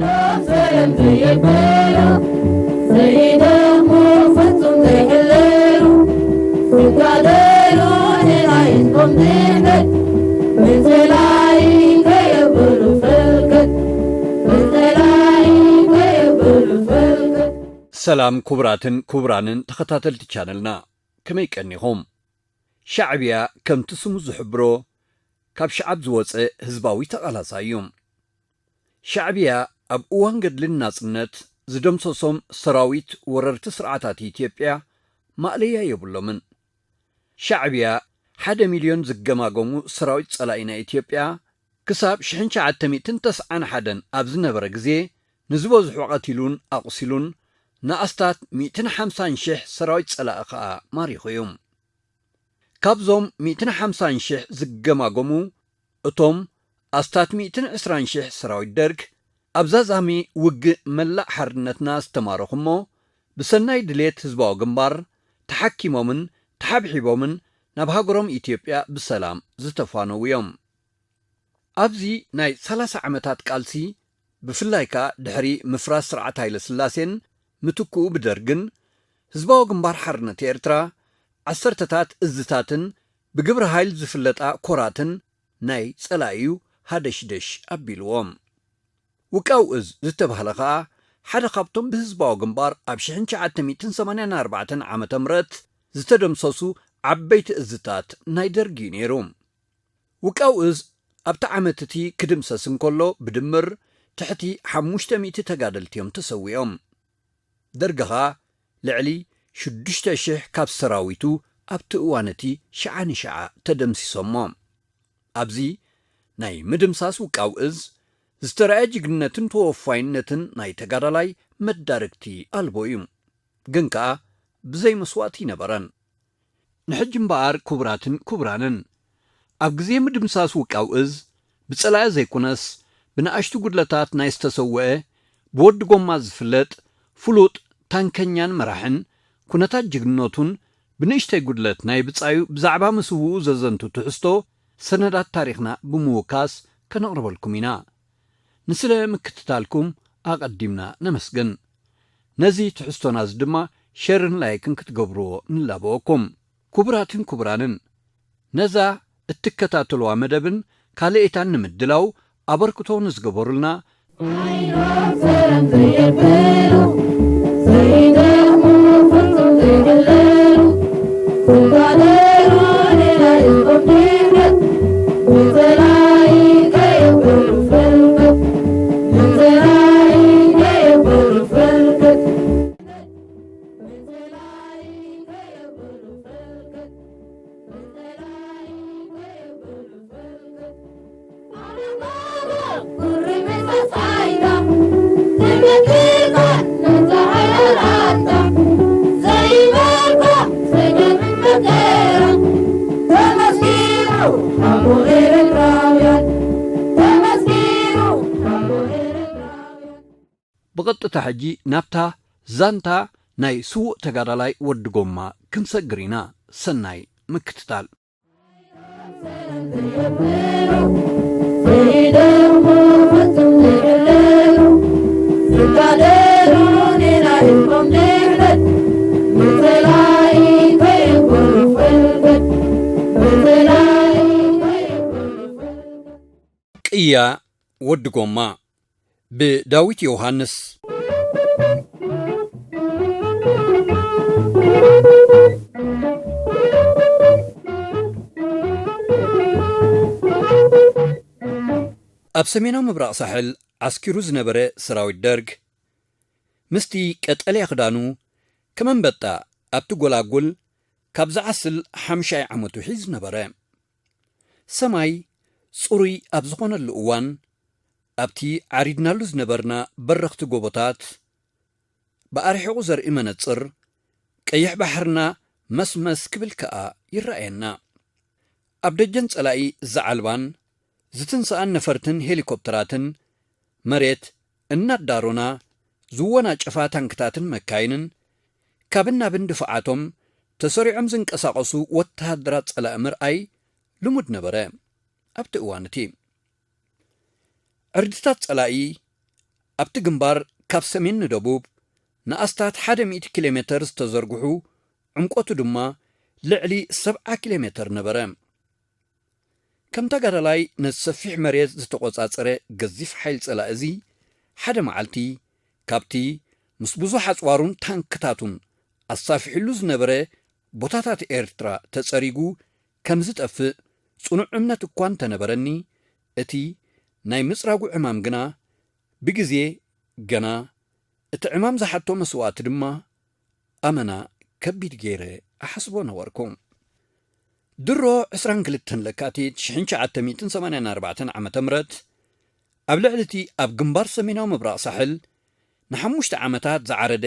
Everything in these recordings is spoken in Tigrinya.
ሰላም ዘየበሉ ዘይደሙ ፍጹም ዘይሕለሉ ዝጋደሉ ንናይስኩም ድሕነት ብጸላኢ ከየብሉ ፈልገት ብጸላኢ ከየብሉ ፈልገት። ሰላም ክቡራትን ክቡራንን ተኸታተልቲ ቻነልና፣ ከመይ ቀኒኹም? ሻዕብያ ከምቲ ስሙ ዝሕብሮ ካብ ሽዓብ ዝወጸ ህዝባዊ ተቓላሳይ እዩ። ሻዕብያ ኣብ እዋን ገድልን ናጽነት ዝደምሰሶም ሰራዊት ወረርቲ ስርዓታት ኢትዮጵያ ማእለያ የብሎምን። ሻዕብያ ሓደ ሚልዮን ዝገማገሙ ሰራዊት ጸላኢ ናይ ኢትዮጵያ ክሳብ ሽሕን ትሽዓተ ሚእትን ተስዓን ሓደን ኣብ ዝነበረ ግዜ ንዝበዝሑ ቀቲሉን ኣቑሲሉን ንኣስታት ሚእትን ሓምሳን ሽሕ ሰራዊት ጸላኢ ከኣ ማሪኹ እዩ። ካብዞም ሚእትን ሓምሳን ሽሕ ዝገማገሙ እቶም ኣስታት ሚእትን ዕስራን ሽሕ ሰራዊት ደርግ ኣብ ዛዛሚ ውግእ መላእ ሓርነትና ዝተማረኹ እሞ ብሰናይ ድሌት ህዝባዊ ግንባር ተሓኪሞምን ተሓብሒቦምን ናብ ሃገሮም ኢትዮጵያ ብሰላም ዝተፋነዉ እዮም። ኣብዚ ናይ ሰላሳ ዓመታት ቃልሲ ብፍላይ ከኣ ድሕሪ ምፍራስ ስርዓት ሃይለ ስላሴን ምትክኡ ብደርግን ህዝባዊ ግንባር ሓርነት ኤርትራ ዓሰርተታት እዝታትን ብግብረ ሃይል ዝፍለጣ ኮራትን ናይ ጸላኢኡ ሃደሽደሽ ኣቢልዎም። ውቃው እዝ ዝተባህለ ከኣ ሓደ ካብቶም ብህዝባዊ ግንባር ኣብ ሽሕን ትሽዓተ ሚእትን ሰማንያን ኣርባዕተን ዓመተ ምህረት ዝተደምሰሱ ዓበይቲ እዝታት ናይ ደርጊ እዩ ነይሩ። ውቃው እዝ ኣብቲ ዓመት እቲ ክድምሰስ እንከሎ ብድምር ትሕቲ ሓሙሽተ ሚእቲ ተጋደልቲ እዮም ተሰዊኦም። ደርጊ ኸኣ ልዕሊ ሽዱሽተ ሽሕ ካብ ሰራዊቱ ኣብቲ እዋን እቲ ሽዓ ንሽዓ ተደምሲሶሞ። ኣብዚ ናይ ምድምሳስ ውቃው እዝ ዝተረኣየ ጅግንነትን ተወፋይነትን ናይ ተጋዳላይ መዳርግቲ ኣልቦ እዩ። ግን ከኣ ብዘይ መስዋእቲ ይነበረን። ንሕጂ እምበኣር ክቡራትን ክቡራንን ኣብ ግዜ ምድምሳስ ውቃው እዝ ብጸላኢ ዘይኮነስ ብንኣሽቱ ጉድለታት ናይ ዝተሰወአ ብወዲ ጎማ ዝፍለጥ ፍሉጥ ታንከኛን መራሕን ኩነታት ጅግንነቱን ብንእሽተይ ጉድለት ናይ ብጻዩ ብዛዕባ ምስውኡ ዘዘንቱ ትሕዝቶ ሰነዳት ታሪኽና ብምውካስ ከነቕርበልኩም ኢና። ንስለ ምክትታልኩም ኣቐዲምና ነመስግን። ነዚ ትሕዝቶና እዚ ድማ ሸርን ላይክን ክትገብርዎ ንላበወኩም። ክቡራትን ክቡራንን ነዛ እትከታተልዋ መደብን ካልኤታን ንምድላው ኣበርክቶ ንዝገበሩልና ሰላም ዘየብሉ ዘይደሙ ፍጹም ዘይሕለሉ ዝጋደሉ ንናይ ህዝቦም ድሕነት ብጸላኢ ከየብሉ ፈልገት ብጸላኢ ከየብሉ ፈልገት ብጸላኢ ከየብሉ ፈልገት ብቐጥታ ሕጂ ናብታ ዛንታ ናይ ስዉእ ተጋዳላይ ወዲ ጎማ ክንሰግር ኢና። ሰናይ ምክትታል። ቅያ ወዲ ጎማ ብዳዊት ዮሃንስ። ኣብ ሰሜናዊ ምብራቕ ሳሕል ዓስኪሩ ዝነበረ ሰራዊት ደርግ ምስቲ ቀጠልያ ክዳኑ ከም ኣንበጣ ኣብቲ ጎላጉል ካብ ዝዓስል ሓምሻይ ዓመቱ ሒዙ ነበረ። ሰማይ ጽሩይ ኣብ ዝኾነሉ እዋን ኣብቲ ዓሪድናሉ ዝነበርና በረኽቲ ጎቦታት ብኣርሒቑ ዘርኢ መነጽር ቀይሕ ባሕርና መስመስ ክብል ከኣ ይረኣየና። ኣብ ደጀን ጸላኢ ዝዓልባን ዝትንስኣን ነፈርትን ሄሊኮፕተራትን መሬት እናዳሮና ዝወናጨፋ ታንክታትን መካይንን ካብን ናብን ድፍዓቶም ተሰሪዖም ዝንቀሳቐሱ ወተሃደራት ጸላኢ ምርኣይ ልሙድ ነበረ ኣብቲ እዋን እቲ። ዕርድታት ጸላኢ ኣብቲ ግንባር ካብ ሰሜን ንደቡብ ንኣስታት ሓደ ሚእቲ ኪሎ ሜተር ዝተዘርግሑ፣ ዕምቆቱ ድማ ልዕሊ ሰብዓ ኪሎ ሜተር ነበረ። ከም ተጋዳላይ ነቲ ሰፊሕ መሬት ዝተቖጻጸረ ገዚፍ ሓይሊ ጸላኢ እዚ፣ ሓደ መዓልቲ ካብቲ ምስ ብዙሕ ኣጽዋሩን ታንክታቱን ኣሳፊሕሉ ዝነበረ ቦታታት ኤርትራ ተጸሪጉ ከም ዝጠፍእ ጽኑዕ እምነት እኳ እንተነበረኒ፣ እቲ ናይ ምጽራጉ ዕማም ግና ብግዜ ገና፣ እቲ ዕማም ዝሓቶ መስዋእቲ ድማ ኣመና ከቢድ ገይረ እሓስቦ ነበርኩ። ድሮ ዕስራን ክልተን ለካቲት ሽሕን ትሽዓተ ሚእትን ሰማንያን ኣርባዕተን ዓመተ ምህረት ኣብ ልዕሊ እቲ ኣብ ግንባር ሰሜናዊ ምብራቕ ሳሕል ንሓሙሽተ ዓመታት ዝዓረደ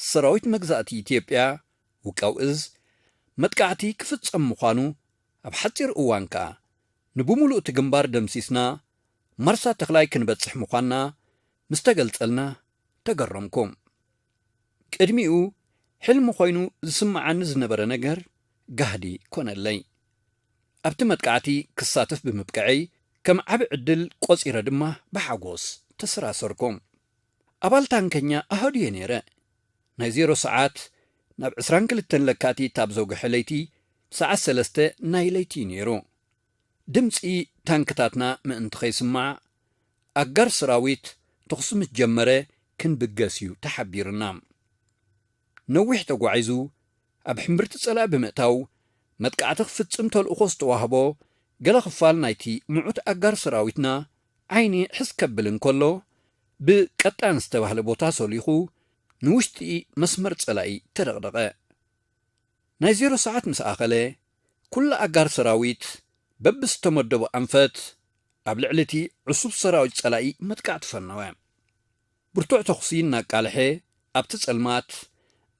ሰራዊት መግዛእቲ ኢትዮጵያ ውቃው እዝ መጥቃዕቲ ክፍጸም ምዃኑ፣ ኣብ ሓጺር እዋን ከኣ ንብምሉእ እቲ ግንባር ደምሲስና ማርሳ ተኽላይ ክንበጽሕ ምዃንና ምስ ተገልጸልና ተገረምኩ። ቅድሚኡ ሕልሚ ኮይኑ ዝስምዓኒ ዝነበረ ነገር ጋህዲ ኮነለይ። ኣብቲ መጥቃዕቲ ክሳተፍ ብምብቅዐይ ከም ዓቢ ዕድል ቆጺረ ድማ ብሓጎስ ተሰራሰርኩ። ኣባል ታንከኛ ኣሃዱ እየ ነይረ። ናይ ዜሮ ሰዓት ናብ ዕስራን ክልተን ለካቲት ኣብ ዘውግሐ ለይቲ ሰዓት ሰለስተ ናይ ለይቲ እዩ ነይሩ። ድምጺ ታንክታትና ምእንቲ ከይስማዕ፣ ኣጋር ሰራዊት ተኹሲ ምስ ጀመረ ክንብገስ እዩ ተሓቢርና። ነዊሕ ተጓዒዙ ኣብ ሕምብርቲ ጸላኢ ብምእታው መጥቃዕቲ ክፍጽም ተልእኾ ዝተዋህቦ ገለ ክፋል ናይቲ ምዑት ኣጋር ሰራዊትና ዓይኒ ሕስ ከብል እንከሎ፣ ብቀጣን ዝተባህለ ቦታ ሰሊኹ ንውሽጢ መስመር ጸላኢ ተደቕደቐ። ናይ ዜሮ ሰዓት ምስ ኣኸለ፣ ኩሉ ኣጋር ሰራዊት በብዝተመደቦ ኣንፈት ኣብ ልዕሊ እቲ ዕሱብ ሰራዊት ጸላኢ መጥቃዕቲ ፈነወ። ብርቱዕ ተኹሲ እናቃልሐ ኣብቲ ጸልማት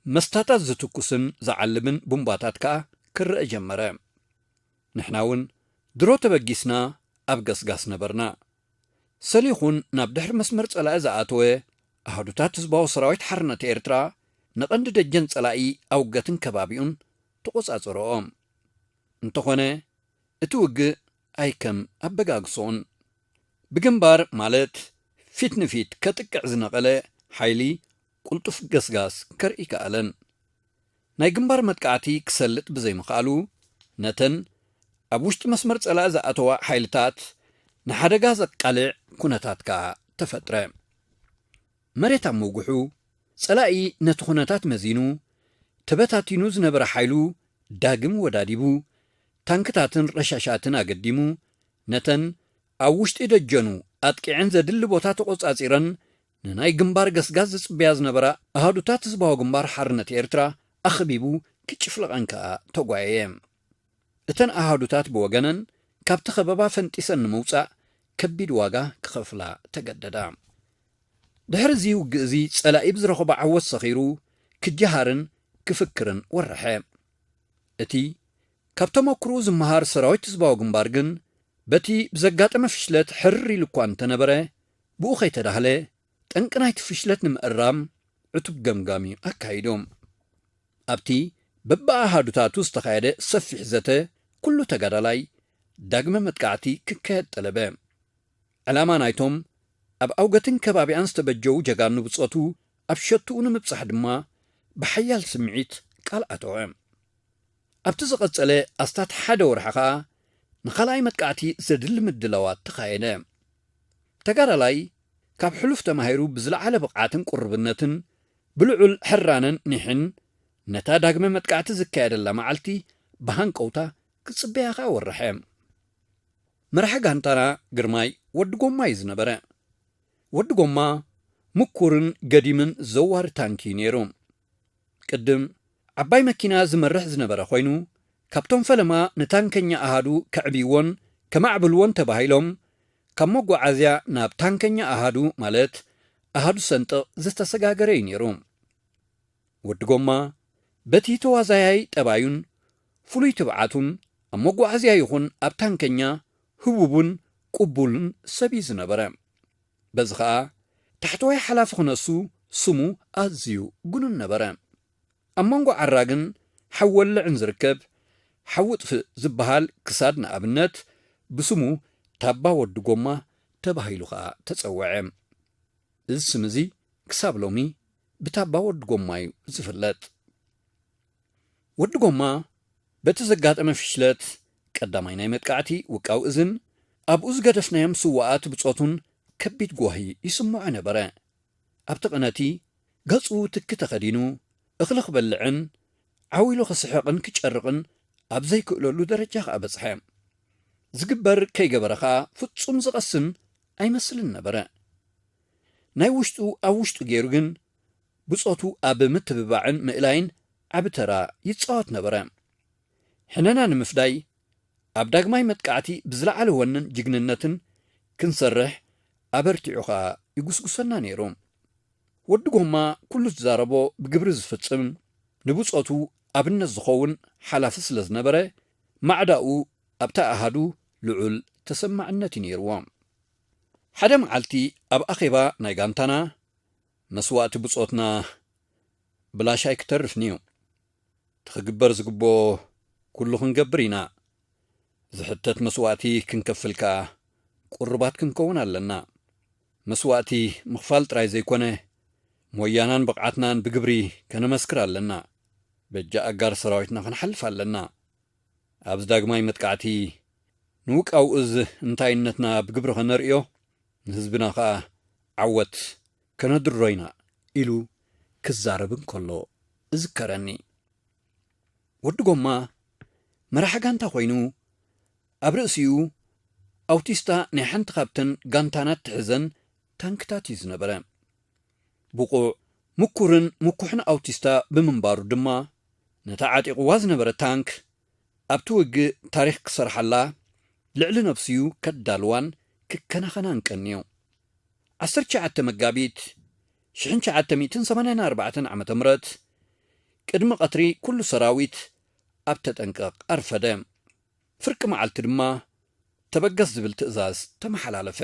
መስታታት ዝትኩስን ዝዓልብን ቡምባታት ከኣ ክረአ ጀመረ። ንሕና እውን ድሮ ተበጊስና ኣብ ገስጋስ ነበርና። ሰሊኹን ናብ ድሕሪ መስመር ጸላኢ ዝኣተወ ኣሃዱታት ህዝባዊ ሰራዊት ሓርነት ኤርትራ ንቐንዲ ደጀን ጸላኢ ኣውገትን ከባቢኡን ተቖጻጸረኦ። እንተኾነ እቲ ውግእ ኣይከም ኣበጋግሶን ብግንባር ማለት ፊት ንፊት ከጥቅዕ ዝነቐለ ሓይሊ ቅልጡፍ ገስጋስ ከርኢ ከኣለን። ናይ ግንባር መጥቃዕቲ ክሰልጥ ብዘይምኽኣሉ፣ ነተን ኣብ ውሽጢ መስመር ጸላኢ ዝኣተዋ ሓይልታት ንሓደጋ ዘቃልዕ ኩነታት ከኣ ተፈጥረ። መሬት ኣብ ምውግሑ፣ ጸላኢ ነቲ ኩነታት መዚኑ፣ ተበታቲኑ ዝነበረ ሓይሉ ዳግም ወዳዲቡ፣ ታንክታትን ረሻሻትን ኣገዲሙ፣ ነተን ኣብ ውሽጢ ደጀኑ ኣጥቂዐን ዘድሊ ቦታ ተቖጻጺረን ንናይ ግንባር ገስጋስ ዝጽበያ ዝነበራ ኣሃዱታት ህዝባዊ ግንባር ሓርነት ኤርትራ ኣኽቢቡ ክጭፍለቐን ከኣ ተጓየየ። እተን ኣሃዱታት ብወገነን ካብቲ ከበባ ፈንጢሰን ንምውጻእ ከቢድ ዋጋ ክኸፍላ ተገደዳ። ድሕሪ እዚ ውግእ እዚ ጸላኢ ብዝረኸቦ ዓወት ሰኺሩ ክጀሃርን ክፍክርን ወረሐ። እቲ ካብ ተመክሮኡ ዝመሃር ሰራዊት ህዝባዊ ግንባር ግን በቲ ብዘጋጠመ ፍሽለት ሕርር ኢሉ እኳ እንተነበረ፣ ብኡ ከይተዳህለ ጠንቂ ናይቲ ፍሽለት ንምእራም ዕቱብ ገምጋም እዩ ኣካይዱ። ኣብቲ በብኣሃዱታቱ ዝተኻየደ ሰፊሕ ዘተ ኩሉ ተጋዳላይ ዳግመ መጥቃዕቲ ክካየድ ጠለበ። ዕላማ ናይቶም ኣብ ኣውገትን ከባቢኣን ዝተበጀዉ ጀጋኑ ብጾቱ ኣብ ሸትኡ ንምብጻሕ ድማ ብሓያል ስምዒት ቃል ኣተወ። ኣብቲ ዝቐጸለ ኣስታት ሓደ ወርሒ ኸኣ ንኻልኣይ መጥቃዕቲ ዘድሊ ምድላዋት ተኻየደ። ተጋዳላይ ካብ ሕሉፍ ተማሂሩ ብዝለዓለ ብቕዓትን ቁርብነትን ብልዑል ሕራነን ኒሕን ነታ ዳግመ መጥቃዕቲ ዝካየደላ መዓልቲ ብሃንቀውታ ክጽበያ ኸኣ ወረሐ። መራሒ ጋንታና ግርማይ ወዲ ጎማ እዩ ዝነበረ። ወዲ ጎማ ምኩርን ገዲምን ዘዋሪ ታንኪ እዩ ነይሩ። ቅድም ዓባይ መኪና ዝመርሕ ዝነበረ ኮይኑ፣ ካብቶም ፈለማ ንታንከኛ ኣሃዱ ከዕብይዎን ከማዕብልዎን ተባሂሎም ካብ መጓዓዝያ ናብ ታንከኛ ኣሃዱ ማለት ኣሃዱ ሰንጥቕ ዝተሰጋገረ እዩ ነይሩ። ወዲ ጎማ በቲ ተዋዛያይ ጠባዩን ፍሉይ ትብዓቱን ኣብ መጓዓዝያ ይኹን ኣብ ታንከኛ ህቡብን ቅቡልን ሰብ እዩ ዝነበረ። በዚ ኸኣ ታሕተዋይ ሓላፊ ክነሱ ስሙ ኣዝዩ ግኑን ነበረ። ኣብ መንጎ ዓራግን ሓወልዕን ዝርከብ ሓዊ ጥፍእ ዝበሃል ክሳድ ንኣብነት ብስሙ ታባ ወዲ ጎማ ተባሂሉ ኸኣ ተጸውዐ። እዚ ስም እዚ ክሳብ ሎሚ ብታባ ወዲ ጎማ እዩ ዝፍለጥ። ወዲ ጎማ በቲ ዘጋጠመ ፍሽለት ቀዳማይ ናይ መጥቃዕቲ ውቃው እዝን ኣብኡ ዝገደፍናዮም ስዋኣት ብጾቱን ከቢድ ጓሂ ይስምዖ ነበረ። ኣብቲ ቅነቲ ገጹ ትኪ ተኸዲኑ እኽሊ ክበልዕን ዓው ኢሉ ክስሕቕን ክጨርቕን ኣብ ዘይክእለሉ ደረጃ ከኣ በጽሐ። ዝግበር ከይገበረ ከኣ ፍጹም ዝቐስን ኣይመስልን ነበረ። ናይ ውሽጡ ኣብ ውሽጡ ገይሩ ግን ብጾቱ ኣብ ምትብባዕን ምእላይን ዓቢ ተራ ይጻወት ነበረ። ሕነና ንምፍዳይ ኣብ ዳግማይ መጥቃዕቲ ብዝለዓለ ወንን ጅግንነትን ክንሰርሕ ኣበርቲዑ ኸኣ ይጉስጉሰና ነይሩ። ወዲ ጎማ ኩሉ ዝዛረቦ ብግብሪ ዝፍጽም፣ ንብጾቱ ኣብነት ዝኸውን ሓላፊ ስለ ዝነበረ፣ ማዕዳኡ ኣብታ ኣሃዱ ልዑል ተሰማዕነት እዩ ነይርዎ። ሓደ መዓልቲ ኣብ ኣኼባ ናይ ጋንታና፣ መስዋእቲ ብጾትና ብላሽ ኣይክተርፍን እዩ። እቲ ክግበር ዝግብኦ ኩሉ ክንገብር ኢና። ዝሕተት መስዋእቲ ክንከፍል ከኣ ቁሩባት ክንከውን ኣለና። መስዋእቲ ምኽፋል ጥራይ ዘይኮነ፣ ሞያናን ብቕዓትናን ብግብሪ ከነመስክር ኣለና። በጃ ኣጋር ሰራዊትና ክንሓልፍ ኣለና። ኣብዚ ዳግማይ መጥቃዕቲ ንውቃው እዝ እንታይነትና ብግብሪ ከነርእዮ፣ ንህዝብና ኸኣ ዓወት ከነድሮ ኢና ኢሉ ክዛረብ እንከሎ እዝከረኒ። ወዲ ጎማ መራሒ ጋንታ ኮይኑ፣ ኣብ ርእሲኡ ኣውቲስታ ናይ ሓንቲ ካብተን ጋንታና እትሕዘን ታንክታት እዩ ዝነበረ። ብቑዕ፣ ምኩርን ምኩሕን ኣውቲስታ ብምንባሩ ድማ፣ ነታ ዓጢቕዋ ዝነበረ ታንክ ኣብቲ ውግእ ታሪኽ ክሰርሓላ፣ ልዕሊ ነብሲኡ ከዳልዋን ክከናኸናን ቀንዩ። ዓሰርተ ትሽዓተ መጋቢት ሽሕን ትሽዓተ ሚእትን ሰማንያን ኣርባዕተን ዓመተ ምህረት፣ ቅድሚ ቀትሪ ኩሉ ሰራዊት ኣብ ተጠንቀቕ ኣርፈደ። ፍርቂ መዓልቲ ድማ ተበገስ ዝብል ትእዛዝ ተመሓላለፈ።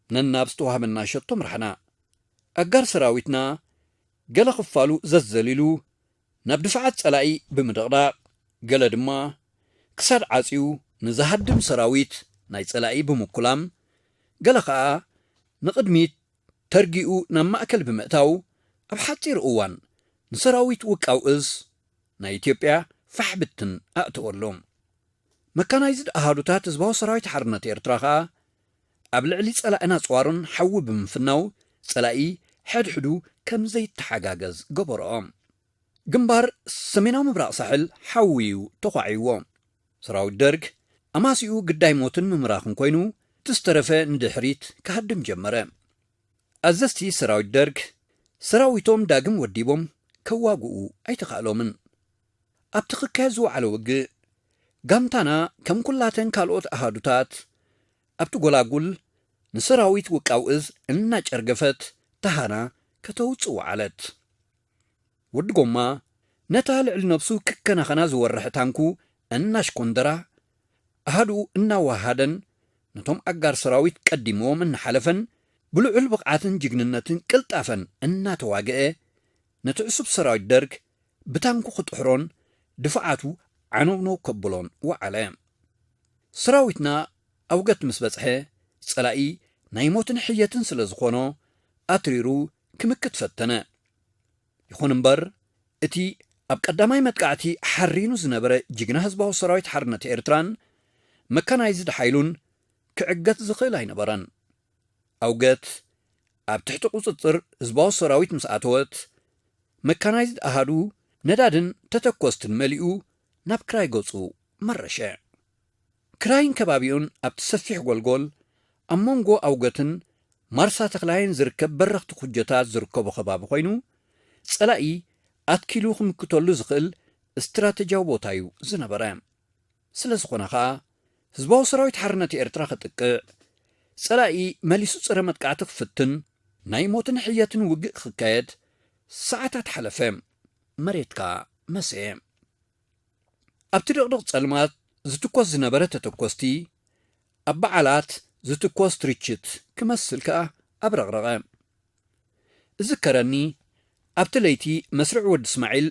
ነናብ ዝተዋህበና ሸቶ ምራሕና። ኣጋር ሰራዊትና ገለ ክፋሉ ዘዘሊሉ ናብ ድፋዓት ጸላኢ ብምድቕዳቕ፣ ገለ ድማ ክሳድ ዓጽዩ ንዝሃድም ሰራዊት ናይ ጸላኢ ብምኩላም፣ ገለ ኸኣ ንቕድሚት ተርጊኡ ናብ ማእከል ብምእታው፣ ኣብ ሓጺር እዋን ንሰራዊት ውቃው እዝ ናይ ኢትዮጵያ ፋሕ ብትን ኣእተወሉ። መካናይዝድ ኣሃዱታት ህዝባዊ ሰራዊት ሓርነት ኤርትራ ኸኣ ኣብ ልዕሊ ጸላእን ኣጽዋሩን ሓዊ ብምፍናው፣ ጸላኢ ሕድሕዱ ከም ዘይተሓጋገዝ ገበርኦ። ግንባር ሰሜናዊ ምብራቕ ሳሕል ሓዊ እዩ ተዃዒዎ። ሰራዊት ደርግ ኣማሲኡ ግዳይ ሞትን ምምራኽን ኮይኑ፣ እቲ ዝተረፈ ንድሕሪት ክሃድም ጀመረ። ኣዘዝቲ ሰራዊት ደርግ ሰራዊቶም ዳግም ወዲቦም ከዋግኡ ኣይተኻእሎምን። ኣብቲ ክካየድ ዝወዓለ ውግእ፣ ጋንታና ከም ኩላተን ካልኦት ኣሃዱታት ኣብቲ ጎላጉል ንሰራዊት ውቃው እዝ እናጨርገፈት ተሃና ከተውጽእ ወዓለት። ወዲ ጎማ ነታ ልዕሊ ነብሱ ክከናኸና ዝወርሐ ታንኩ እናሽኮንደራ፣ ኣሃዱኡ እናወሃደን ነቶም ኣጋር ሰራዊት ቀዲምዎም እናሓለፈን ብልዑል ብቕዓትን ጅግንነትን ቅልጣፈን እናተዋግአ፣ ነቲ ዕሱብ ሰራዊት ደርግ ብታንኩ ክጥሕሮን ድፋዓቱ ዓነውነው ከብሎን ወዓለ። ሰራዊትና ኣውገት ምስ በጽሐ፣ ጸላኢ ናይ ሞትን ሕየትን ስለ ዝኾኖ፣ ኣትሪሩ ክምክት ፈተነ። ይኹን እምበር፣ እቲ ኣብ ቀዳማይ መጥቃዕቲ ሓሪኑ ዝነበረ ጅግና ህዝባዊ ሰራዊት ሓርነት ኤርትራን መካናይዝድ ሓይሉን ክዕገት ዝኽእል ኣይነበረን። ኣውገት ኣብ ትሕቲ ቁጽጽር ህዝባዊ ሰራዊት ምስ ኣተወት፣ መካናይዝድ ኣሃዱ ነዳድን ተተኮስትን መሊኡ ናብ ክራይ ገጹ መረሸ። ክራይን ከባቢኡን ኣብቲ ሰፊሕ ጎልጎል ኣብ መንጎ ኣውገትን ማርሳ ተኽላይን ዝርከብ በረኽቲ ኩጀታት ዝርከቦ ከባቢ ኮይኑ፣ ጸላኢ ኣትኪሉ ክምክተሉ ዝኽእል ስትራተጂያዊ ቦታ እዩ ዝነበረ። ስለ ዝኾነ ኸኣ፣ ህዝባዊ ሰራዊት ሓርነት ኤርትራ ክጥቅዕ፣ ጸላኢ መሊሱ ጸረ መጥቃዕቲ ክፍትን፣ ናይ ሞትን ሕየትን ውግእ ክካየድ ሰዓታት ሓለፈ። መሬት ከኣ መሰየ። ኣብቲ ድቕድቕ ጸልማት ዝትኮስ ዝነበረ ተተኮስቲ፣ ኣብ በዓላት ዝትኮስ ትርችት ክመስል ከኣ ኣብረቕረቐ። እዝከረኒ፣ ኣብቲ ለይቲ መስርዕ ወዲ እስማዒል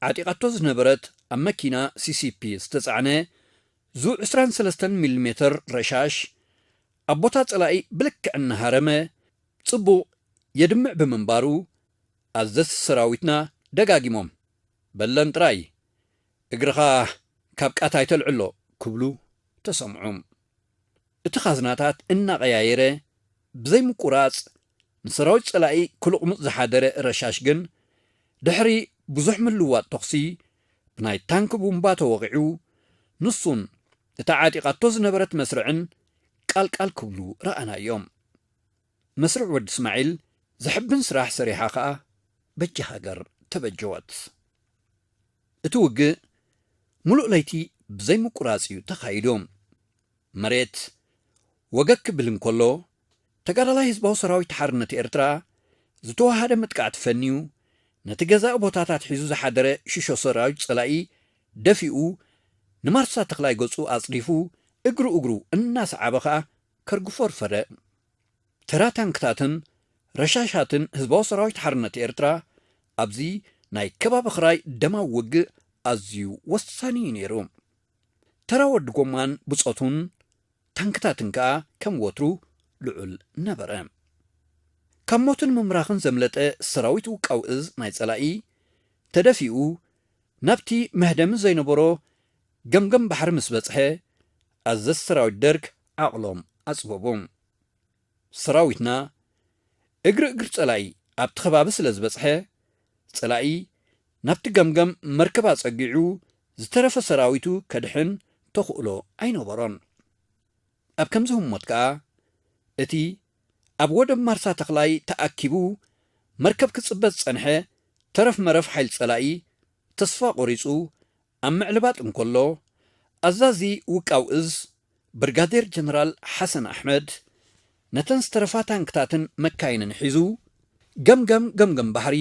ዓጢቓቶ ዝነበረት ኣብ መኪና ሲ ሲ ፒ ዝተጻዕነ ዙ ዕስራን ሰለስተን ሚሊ ሜተር ረሻሽ ኣብ ቦታ ጸላኢ ብልክዕ እናሃረመ ጽቡቕ የድምዕ ብምንባሩ፣ ኣዘዝቲ ሰራዊትና ደጋጊሞም፣ "በለን ጥራይ፣ እግርኻ ካብ ቃታ ኣይተልዕሎ" ክብሉ ተሰምዑ። እቲ ካዝናታት እናቐያየረ ብዘይምቁራጽ ንሰራዊት ጸላኢ ክልቕሙጥ ዝሓደረ ረሻሽ ግን፣ ድሕሪ ብዙሕ ምልዋጥ ተኹሲ፣ ብናይ ታንክ ቡምባ ተወቒዑ፣ ንሱን እታ ዓጢቓቶ ዝነበረት መስርዕን ቃልቃል ክብሉ ረኣናዮም። መስርዕ ወዲ እስማዒል ዘሕብን ስራሕ ሰሪሓ ኸኣ በጃ ሃገር ተበጀወት። እቲ ውግእ ምሉእ ለይቲ ብዘይምቁራጽ እዩ ተኻይዱ። መሬት ወገግ ክብል እንከሎ፣ ተጋዳላይ ህዝባዊ ሰራዊት ሓርነት ኤርትራ ዝተዋሃደ መጥቃዕቲ ፈንዩ፣ ነቲ ገዛኢ ቦታታት ሒዙ ዝሓደረ ሽሾ ሰራዊት ጸላኢ ደፊኡ፣ ንማርሳ ተኽላይ ገጹ ኣጽዲፉ፣ እግሩ እግሩ እናሰዓበ ኸኣ ከርግፎ ኣርፈደ። ተራ ታንክታትን ረሻሻትን ህዝባዊ ሰራዊት ሓርነት ኤርትራ ኣብዚ ናይ ከባቢ ክራይ ደማዊ ውግእ ኣዝዩ ወሳኒ እዩ ነይሩ። ተራ ወዲ ጎማን ብጾቱን ታንክታትን ከኣ ከም ወትሩ ልዑል ነበረ። ካብ ሞትን ምምራኽን ዘምለጠ ሰራዊት ውቃው እዝ ናይ ጸላኢ ተደፊኡ ናብቲ መህደሚ ዘይነበሮ ገምገም ባሕሪ ምስ በጽሐ፣ ኣዘዝ ሰራዊት ደርግ ዓቕሎም ኣጽበቡ። ሰራዊትና እግሪ እግሪ ጸላኢ ኣብቲ ከባቢ ስለ ዝበጽሐ፣ ጸላኢ ናብቲ ገምገም መርከብ ኣጸጊዑ ዝተረፈ ሰራዊቱ ከድሕን ተኽእሎ ኣይነበሮን። ኣብ ከምዚ ህሞት ከኣ፣ እቲ ኣብ ወደብ ማርሳ ተኽላይ ተኣኪቡ መርከብ ክጽበ ዝጸንሐ ተረፍ መረፍ ሓይሊ ጸላኢ ተስፋ ቆሪጹ ኣብ ምዕልባጥ እንከሎ፣ ኣዛዚ ውቃው እዝ ብርጋዴር ጀነራል ሓሰን ኣሕመድ ነተን ዝተረፋ ታንክታትን መካይንን ሒዙ ገምገም ገምገም ባሕሪ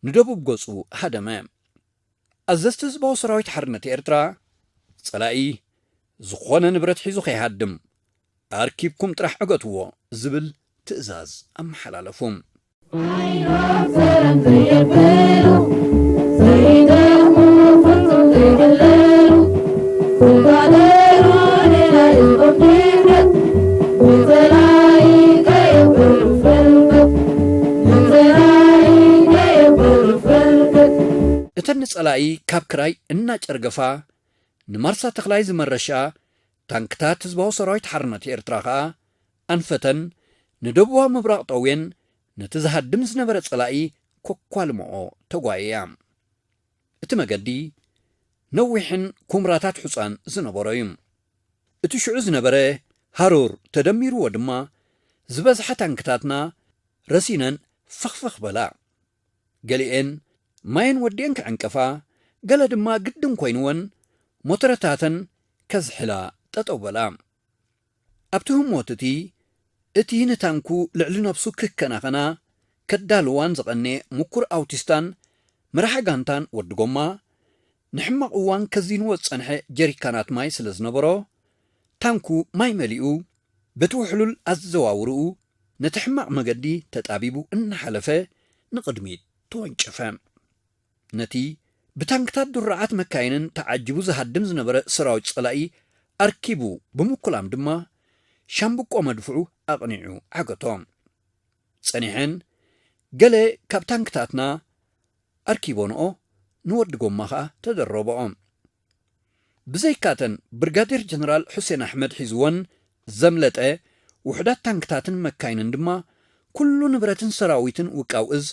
ንደቡብ ገጹ ሃደመ። ኣዘዝቲ ህዝባዊ ሰራዊት ሓርነት ኤርትራ፣ ጸላኢ ዝኾነ ንብረት ሒዙ ከይሃድም፣ ኣርኪብኩም ጥራሕ ዕገትዎ ዝብል ትእዛዝ ኣመሓላለፉ። እተን ንጸላኢ ካብ ክራይ እናጨርገፋ ንማርሳ ተኽላይ ዝመረሻ ታንክታት ህዝባዊ ሰራዊት ሓርነት ኤርትራ ኸኣ ኣንፈተን ንደቡባዊ ምብራቕ ጠውየን ነቲ ዝሃድም ዝነበረ ጸላኢ ኮኳልምኦ ተጓየያ። እቲ መገዲ ነዊሕን ኩምራታት ሑጻን ዝነበሮ እዩ። እቲ ሽዑ ዝነበረ ሃሩር ተደሚርዎ ድማ ዝበዝሓ ታንክታትና ረሲነን ፈኽፈኽ በላ። ገሊኤን ማየን ወዲኤን ክዕንቀፋ፣ ገለ ድማ ግድን ኮይንወን ሞተረታተን ከዝሕላ ጠጠው በላ። ኣብቲ ህሞት እቲ፣ እቲ ንታንኩ ልዕሊ ነብሱ ክከናኸና ከዳልዋን ዝቐኔ ምኩር ኣውቲስታን መራሒ ጋንታን ወዲ ጎማ፣ ንሕማቕ እዋን ከዚንዎ ዝጸንሐ ጀሪካናት ማይ ስለ ዝነበሮ፣ ታንኩ ማይ መሊኡ በቲ ውሕሉል ኣዘዋውርኡ ነቲ ሕማቕ መገዲ ተጣቢቡ እናሓለፈ ንቕድሚት ተወንጨፈ። ነቲ ብታንክታት ድሩዓት መካይንን ተዓጂቡ ዝሃድም ዝነበረ ሰራዊት ጸላኢ ኣርኪቡ ብምኩላም ድማ ሻምብቆ መድፍዑ ኣቕኒዑ ዓገቶ። ጸኒሐን ገለ ካብ ታንክታትና ኣርኪቦንኦ ንወዲ ጎማ ኸኣ ተደረብኦ። ብዘይካተን ብርጋዴር ጀነራል ሑሴን ኣሕመድ ሒዝወን ዘምለጠ ውሑዳት ታንክታትን መካይንን ድማ ኩሉ ንብረትን ሰራዊትን ውቃው እዝ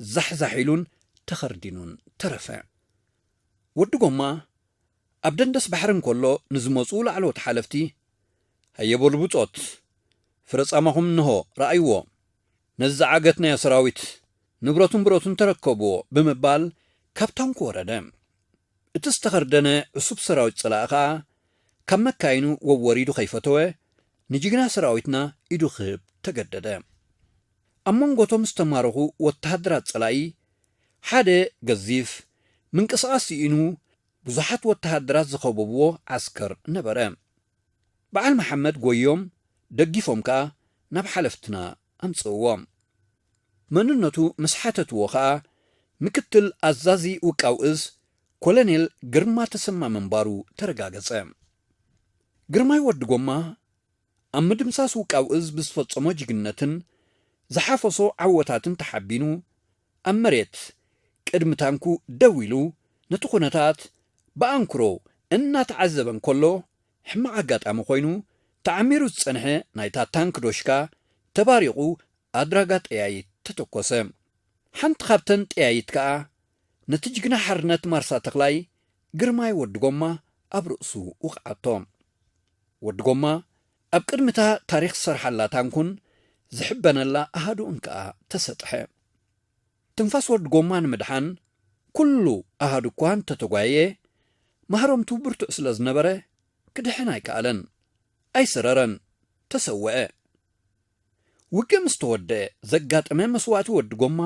ዛሕዛሕ ኢሉን ተኸርዲኑን ተረፈ። ወዲ ጎማ ኣብ ደንደስ ባሕሪ እንከሎ ንዝመጹ ላዕለዎት ሓለፍቲ፣ "ሃየ በሉ ብጾት፣ ፍረ ጻማኹም እንሆ፣ ረኣይዎ። ነዚ ዝዓገትናዮ ሰራዊት ንብረቱን ብረቱን ተረከብዎ" ብምባል ካብ ታንኩ ወረደ። እቲ ዝተኸርደነ ዕሱብ ሰራዊት ጸላኢ ኸኣ ካብ መካይኑ ወወሪዱ ከይፈተወ ንጅግና ሰራዊትና ኢዱ ክህብ ተገደደ። ኣብ መንጎቶም ዝተማረኹ ወተሃደራት ጸላኢ ሓደ ገዚፍ ምንቅስቓስ ስኢኑ ብዙሓት ወተሃደራት ዝኸበብዎ ዓስከር ነበረ። በዓል መሓመድ ጎዮም ደጊፎም ከኣ ናብ ሓለፍትና ኣምጽእዎ። መንነቱ ምስ ሓተትዎ ኸኣ ምክትል ኣዛዚ ውቃው እዝ ኮሎኔል ግርማ ተሰማ ምንባሩ ተረጋገጸ። ግርማይ ወዲ ጎማ ኣብ ምድምሳስ ውቃው እዝ ብዝፈጸሞ ጅግነትን ዝሓፈሶ ዓወታትን ተሓቢኑ ኣብ መሬት ቅድሚ ታንኩ ደው ኢሉ ነቲ ኩነታት ብኣንክሮ እናተዓዘበ እንከሎ፣ ሕማቕ ኣጋጣሚ ኮይኑ ተዓሚሩ ዝጸንሐ ናይታ ታንክ ዶሽካ ተባሪቑ ኣድራጋ ጠያይት ተተኮሰ። ሓንቲ ካብተን ጠያይት ከኣ ነቲ ጅግና ሓርነት ማርሳ ተኽላይ ግርማይ ወዲ ጎማ ኣብ ርእሱ ወቕዓቶ። ወዲ ጎማ ኣብ ቅድሚታ ታሪኽ ዝሰርሓላ ታንኩን ዝሕበነላ ኣሃዱኡን ከኣ ተሰጥሐ። ትንፋስ ወዲ ጎማ ንምድሓን ኩሉ ኣሃዱ እኳ እንተተጓየየ፣ ማህረምቱ ብርቱዕ ስለ ዝነበረ ክድሕን ኣይከኣለን። ኣይሰረረን፣ ተሰወአ። ውግእ ምስ ተወደአ ዘጋጠመ መስዋእቲ ወዲ ጎማ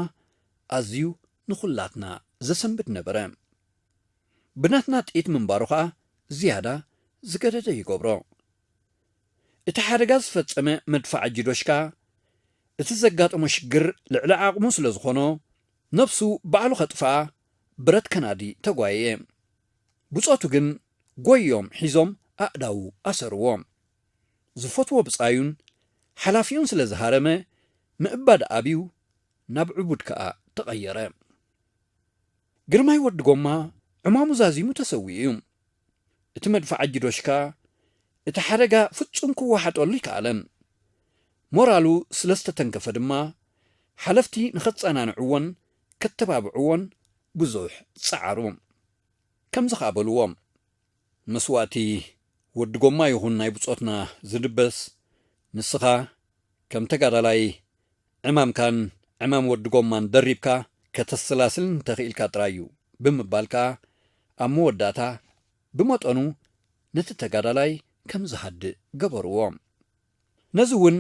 ኣዝዩ ንኹላትና ዘሰንብድ ነበረ። ብናትና ጥይት ምንባሩ ኸኣ ዝያዳ ዝገደደ ይገብሮ። እቲ ሓደጋ ዝፈጸመ መድፍዓጂ ዶሽካ፣ እቲ ዘጋጠሞ ሽግር ልዕሊ ዓቕሙ ስለ ዝኾኖ፣ ነብሱ ባዕሉ ከጥፍኣ ብረት ከናዲ ተጓየየ። ብጾቱ ግን ጎዮም ሒዞም ኣእዳዉ ኣሰርዎ። ዝፈትዎ ብጻዩን ሓላፊኡን ስለ ዝሃረመ፣ ምእባድ ኣብዩ ናብ ዕቡድ ከኣ ተቐየረ። ግርማይ ወዲ ጎማ ዕማሙ ዛዚሙ ተሰዊኡ እዩ። እቲ መድፍዓጂ ዶሽካ እቲ ሓደጋ ፍጹም ክወሓጠሉ ኣይከኣለን። ሞራሉ ስለ ዝተተንከፈ ድማ፣ ሓለፍቲ ንኸጸናንዕዎን ከተባብዕዎን ብዙሕ ጸዓሩ። ከምዚ ኸኣ በልዎ፣ መስዋእቲ ወዲ ጎማ ይኹን ናይ ብጾትና ዝድበስ፣ ንስኻ ከም ተጋዳላይ ዕማምካን ዕማም ወዲ ጎማን ደሪብካ ከተሰላስልን እንተኽኢልካ ጥራይ እዩ ብምባል ከኣ ኣብ መወዳእታ ብመጠኑ ነቲ ተጋዳላይ ከም ዝሃድእ ገበርዎ። ነዚ እውን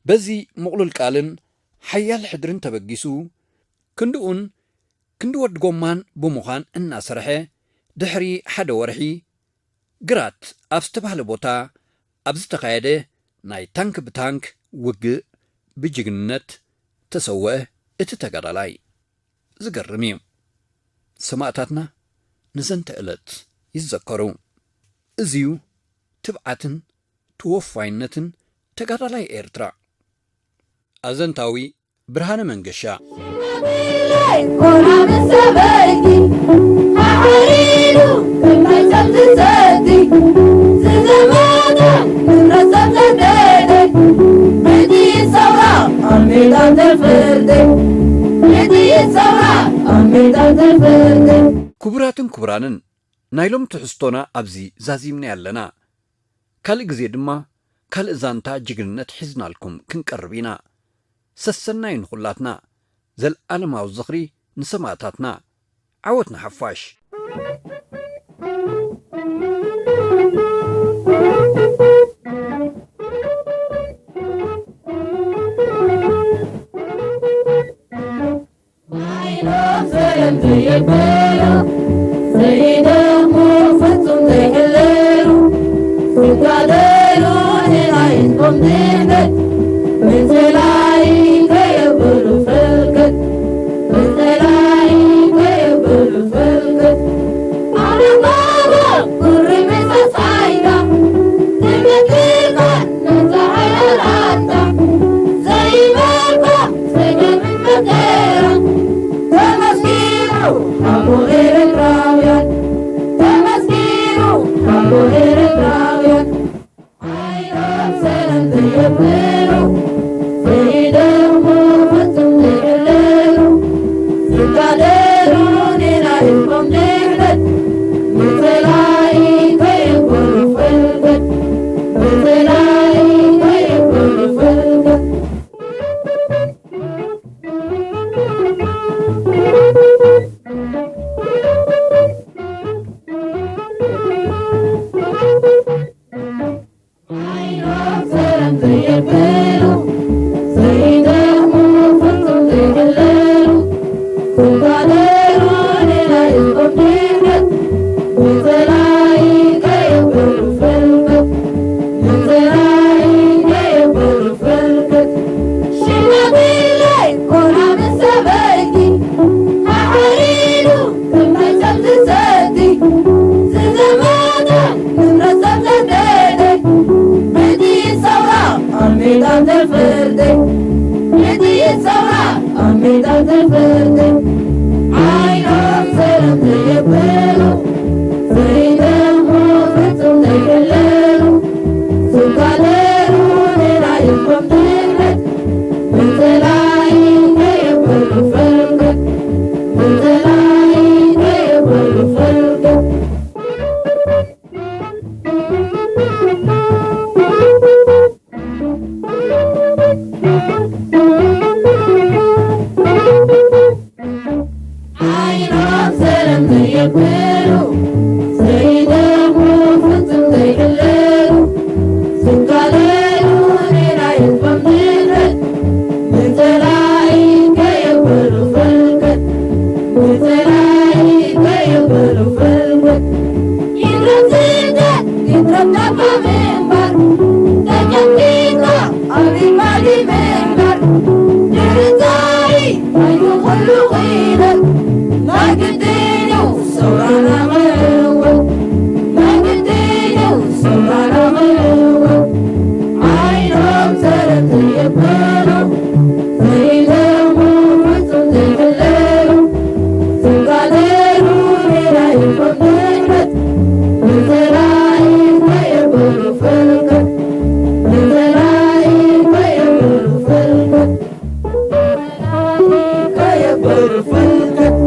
በዚ ምቕሉል ቃልን ሓያል ሕድርን ተበጊሱ ክንድኡን ክንዲ ወዲ ጎማን ብምዃን እናሰርሐ ድሕሪ ሓደ ወርሒ ግራት ኣብ ዝተባህለ ቦታ ኣብ ዝተኻየደ ናይ ታንክ ብታንክ ውግእ ብጅግንነት ተሰወአ እቲ ተጋዳላይ። ዝገርም እዩ። ሰማእታትና ንዘንተ ዕለት ይዘከሩ። እዚዩ ትብዓትን ተወፋይነትን ተጋዳላይ ኤርትራ። ኣዘንታዊ ብርሃነ መንገሻ። ሽማግለይ ኮራ ምስ ሰበይቲ ሓሓሪሉ ከም ናይ ሰብቲ ሰቲ ዝዘመተ ንብረት ሰብ ዘደደ ብጥይት ሰውራ ኣብ ሜዳ ተፈርደ ብጥይት ሰውራ ኣብ ሜዳ ተፈርደ። ክቡራትን ክቡራንን፣ ናይ ሎም ትሕዝቶና ኣብዚ ዛዚምና ኣለና። ካልእ ግዜ ድማ ካልእ ዛንታ ጅግንነት ሒዝናልኩም ክንቀርብ ኢና። ሰሰናዩ ንኹላትና፣ ዘልኣለማዊ ዝኽሪ ንሰማእታትና። ዓወት ንሓፋሽ። ጌታ ተፈተ ዓይኖም ሰላም ዘየበሉ ዘይደሙ ፍጹም ዘይሕለሉ ዝጋደሉ ንናይ ህዝቦም ድሕነት ብጸላኢ ከየበሉ ፈልገት ብጸላኢ ከየበሉ ፈልገት ዓይኖም ሰላም ዘየብሉ ዘይደሙ ፍጹም ዘይሕለሉ ዝጋደሉ ንናይ ህዝቦም ድሕነት ብጸላኢ ከየበሉ ፈልገት ብጸላኢ ከየበሉ ፈልገት ይድረስ ስደት ይድረስ ናብራ ምንባር ተጨንቂካ ኣብ ሪባዲ ምንባር ድርጻይ ናይዚ ኩሉ ኺነት ናይ ግድን እዩ ሰውራና ክዕወት ናይ ግድን እዩ ሰውራና ክዕወት ዓይኖም ሰረት የብሉ ዘይደሙ ፍጹም ዘይሕለሉ ዝጋደሉ ንናይ ህዝቦም ድሕነት ብጸላኢ ከየብሉ ፈልገት ብጸላኢ ከየብሉ ፈልገት ከየብሉ ፈልገት